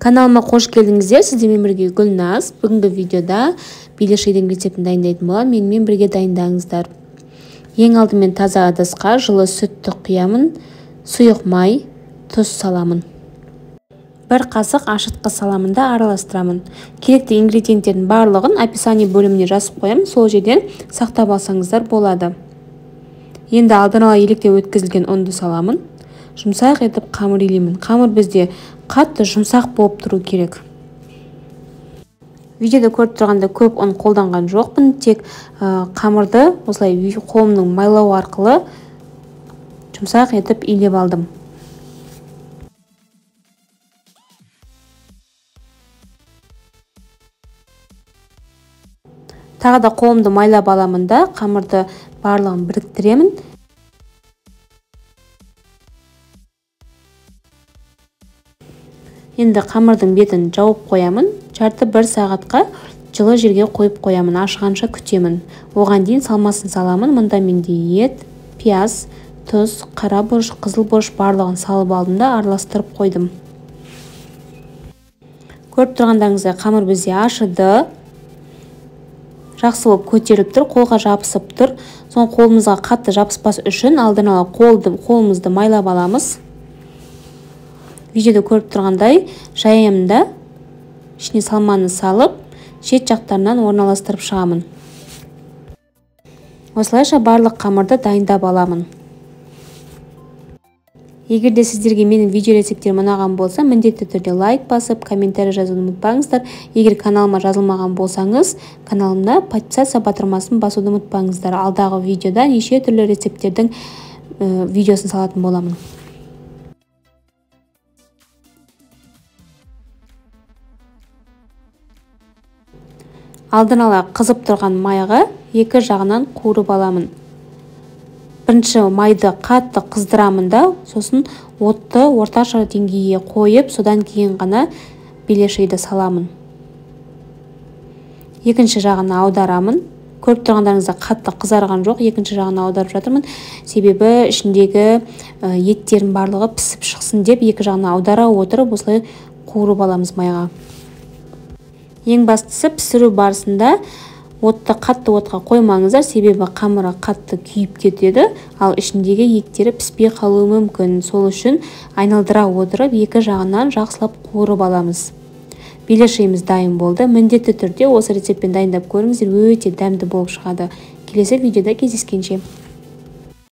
Каналыма қош келдіңіздер. Сіздермен бірге Гүлназ. Бүгінгі видеода беляшидің рецептін дайындайтын боламын. Менімен бірге дайындаңыздар. Ең алдымен таза ыдысқа жылы сүтті құямын, сұйық май, тұз саламын. Бір қасық ашытқы саламын да араластырамын. Керекті ингредиенттердің барлығын описание бөліміне жазып қоямын, сол жерден сақтап алсаңыздар болады. Енді алдын ала електен өткізілген ұнды саламын. Жұмсақ етіп қамыр илеймін. Қамыр бізде қатты жұмсақ болып тұру керек. Видеода көріп тұрғанда көп ұн қолданған жоқпын, тек қамырды осылай қолымның майлауы арқылы жұмсақ етіп илеп алдым. Тағы да қолымды майлап аламын да қамырды барлығын біріктіремін. Енді қамырдың бетін жауып қоямын. Жарты бір сағатқа жылы жерге қойып қоямын. Ашығанша күтемін. Оған дейін салмасын саламын. Мұнда менде ет, пияз, тұз, қара бұрыш, қызыл бұрыш барлығын салып алдым да араластырып қойдым. Көріп тұрғандарыңыздай қамыр бізде ашыды. Жақсы болып көтеріліп тұр, қолға жабысып тұр. Соны қолымызға қатты жабыспас үшін алдын ала қолымызды майлап аламыз. Видеода көріп тұрғандай жаямын да ішіне салманы салып, шет жақтарынан орналастырып шығамын. Осылайша барлық қамырды дайындап аламын. Егер де сіздерге менің видео рецепттерім ұнаған болса, міндетті түрде лайк басып, комментарий жазуды ұмытпаңыздар. Егер каналыма жазылмаған болсаңыз, каналымда подписаться батырмасын басуды ұмытпаңыздар. Алдағы видеода неше түрлі рецепттердің видеосын салатын боламын. Алдын ала қызып тұрған майға екі жағынан қуырып аламын. Бірінші майды қатты қыздырамын да, сосын отты орташа деңгейге қойып, содан кейін ғана беляшиді саламын. Екінші жағына аударамын. Көріп тұрғандарыңызда қатты қызарған жоқ, екінші жағына аударып жатырмын. Себебі ішіндегі еттердің барлығы пісіп шықсын деп екі жағына аудара отырып, осылай қуырып аламыз майға. Ең бастысы пісіру барысында отты қатты отқа қоймаңыздар, себебі қамыры қатты күйіп кетеді, ал ішіндегі еттері піспей қалуы мүмкін. Сол үшін айналдыра отырып, екі жағынан жақсылап қуырып аламыз. Беляшиіміз дайын болды. Міндетті түрде осы рецептпен дайындап көріңіздер, өте дәмді болып шығады. Келесі видеода кездескенше.